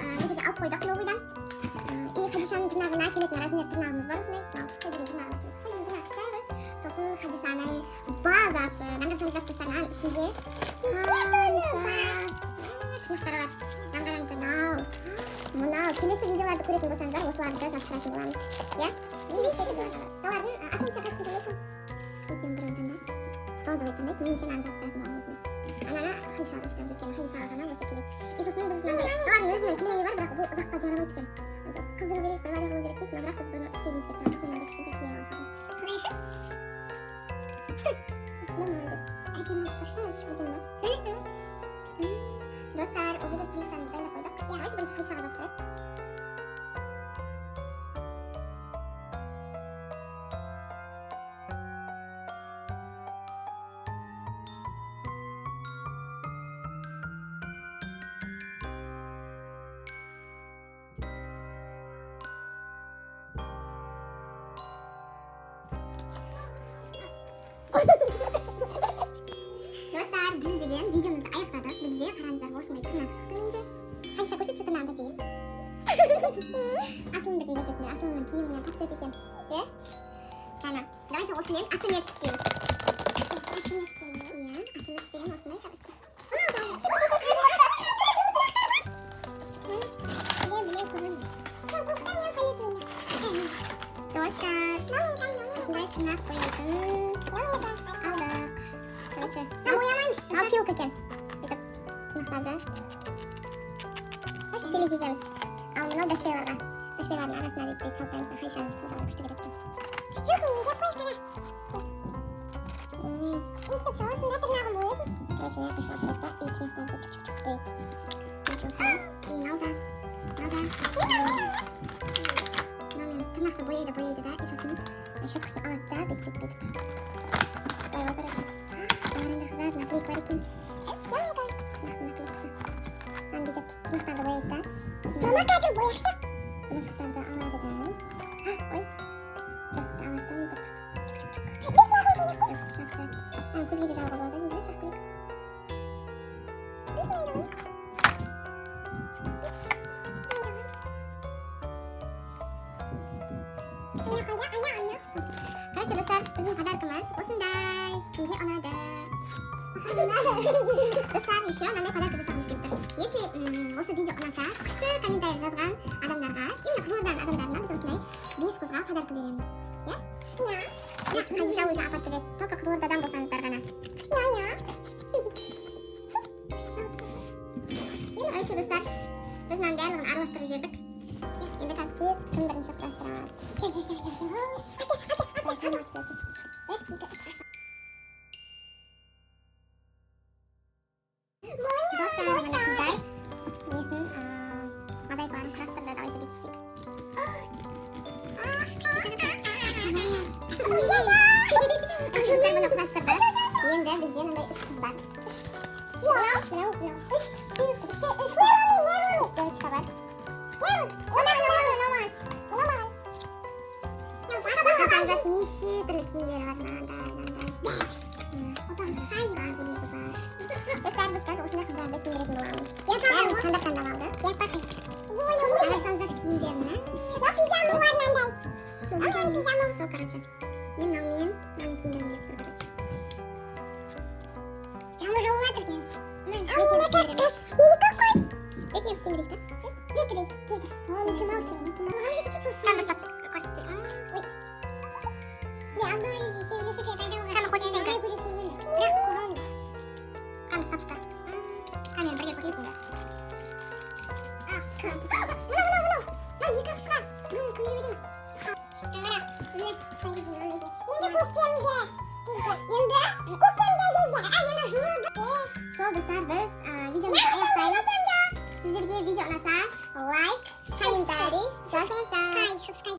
Мына жерге алып қойдық новыйдан. И Хадишаның тырнағына келетін размер тырнағымыз бар осындай. Мынау Хадишаның тырнағына келеді. Хадишаның тырнағы кішкентай ғой. Сосын Хадишаның базасы. Мына қарасаңыздаршы, достар, мынаның ішінде қанша тырнақтары бар. Мынаны қараңыздар, мынау. Мынау келесі видеоларды көретін болсаңыздар, осыларды жабыстыратын боламыз. Иә? Мыналардың Асылым, сен қайсысын таңдайсың? Екеуінің біреуін таңда. Розовый таңдайды, меніңше, мынаны жабыстыратын боламын өзіме. Ананы Хадишаға жабыстырамыз, өйткені Хадишаға ғана осы келеді. И сосын біз мынандай, мыналардың өзінің клейі бар, бірақ бұл ұзаққа жарамайды екен. Андай қыздыру керек, бір бәле қылу керек дейді, но бірақ біз бұны істегіміз келіп тұрған жоқ. Мен мынандай кішкентай клей ала салдым. Қалайсың? Осында молодец. Әдемі қойсаңыз. Әдемі ма? Достар, уже біз тырнақтарымызды дайындап қойдық. Давайте бірінші Хадишаға жабыстырайық. Достар, бүгін деген видеомызды аяқтадық. Бізде, қараңыздар, осындай тырнақ шықты менде. Хадиша, көрсетші тырнағын тәтеге. Асылымдікін көрсетіңдер. Асылымның киімімен под цвет екен. Иә? Қане, давайте осымен АСМР істейміз. АСМР істеймін. Иә, АСМР деген осындай, короче. Білем, білем, көремін. Сен көкті, мен фиолетовыйны. Достар, осындай тырнақ бояйтын алдық. Короче, Мына боямаймыз. мынау пилка екен. Бүйтіп тырнақтарды пилить етеміз. Ал мынау бәшбайларға. Бәшбайлардың арасына бүйтіп бүйтіп салып қоямыз. Хадишаның саусағы күшті келеді екен. Жоқ, неге қой, қара. Өйстіп саласың да, тырнағын бояйсың. Короче, мына жаққа салып қояды да, и тырнақтарды чук чук чук бояйды. Короче, осындай. И мынау да, мынау да. Мынаумен тырнақты бояйды, бояйды да, и сосын щеткасын алады да, бүйтіп бүйтіп бүйтіп. Былай ғой, короче. Мынандай қыздар, наклейка бар екен. Тырнақтың наклейкасы. Мынаны бүйтеді, тырнақтарды бояйды да. Сосын Мама, қазір бояқшы. блёстктарды алады да. Ой. Блёстікті алады да, бүйтіп. Чук чук чук. Бес маған бояқ. Бүйтіп жабыстырады. Аны көзге де жағуға болады, негізі, жағып көрейік. Бес мен давай. Мен давай. Ана қайда? Ана, ана. Короче, достар, біздің подаркамыз осындай. Кімге ұнады? Достар, еще мынандай подарка жасағымыз келіп тұр. Если осы видео ұнаса, күшті комментарий жазған адамдарға, именно Қызылорданың адамдарына біз осындай бес қызға подарка береміз. Иә? Иә. Бірақ Хадиша өзі апарып береді. Только Қызылордадан болсаңыздар ғана. Иә, иә. Короче, достар, біз мынаның барлығын араластырып жібердік. Енді қазір тез кім бірінші құрастырады? Ой, тамақ істеді. Бір, екі, үш, төрт. Достар, міне қыздар несін, мозаикаларын құрастырды. Давайте бүйтіп істейік. Достар, бұны құрастырды. Енді бізде мынандай үш қыз бар. Мынау, мынау, мынау. Үш, үш, үш. Мынау, мынау. Үш девочка бар. Мынау, мынау, мынау. Мынау. Қарасаңыздаршы, неше түрлі киімдері бар. Мынандай, мынандай. Одан сай. Бар, көйлегі бар. Достар, біз қазір осындай қыздарды киіндіретін боламыз. Я Бәріміз тағы. таңдап таңдап алдық. Я пока. Ой, ой, ой. Қарасаңыздаршы киімдеріне. Мына пижама бар мынандай. Мынау менің пижамам. Сол, короче. Мен мынаумен мынаны киіндіргім келіп тұр, короче. Жамы жауып жатыр екен. Ал Менікі қыз. Менікі қой. Бетіне киіндірейік та. Жеті, жеті. О, Микки Маус, Микки Маус. Кәне, достар, көрсетейін. Ой. Мен алдыңғы кезде велосипед айдауға. Кәне, қойшы сенікі. Көйлек кигенмін. Бірақ көре алмаймын. Кәне, ұстап ұста. Кәне, мен бірге көрсетіңдер. А, кім? Мынау, мынау, мынау. Мынау екі қысқа. Бұны кімге берейін? Қара, міне, мынандай. Енді көктемде. Енді көктемде кезде. А, енді жылы. Сол, достар, біз видеомызды аяқтаймыз. Сіздерге видео ұнаса, лайк, комментарий жазыңыздар. Subscribe, subscribe.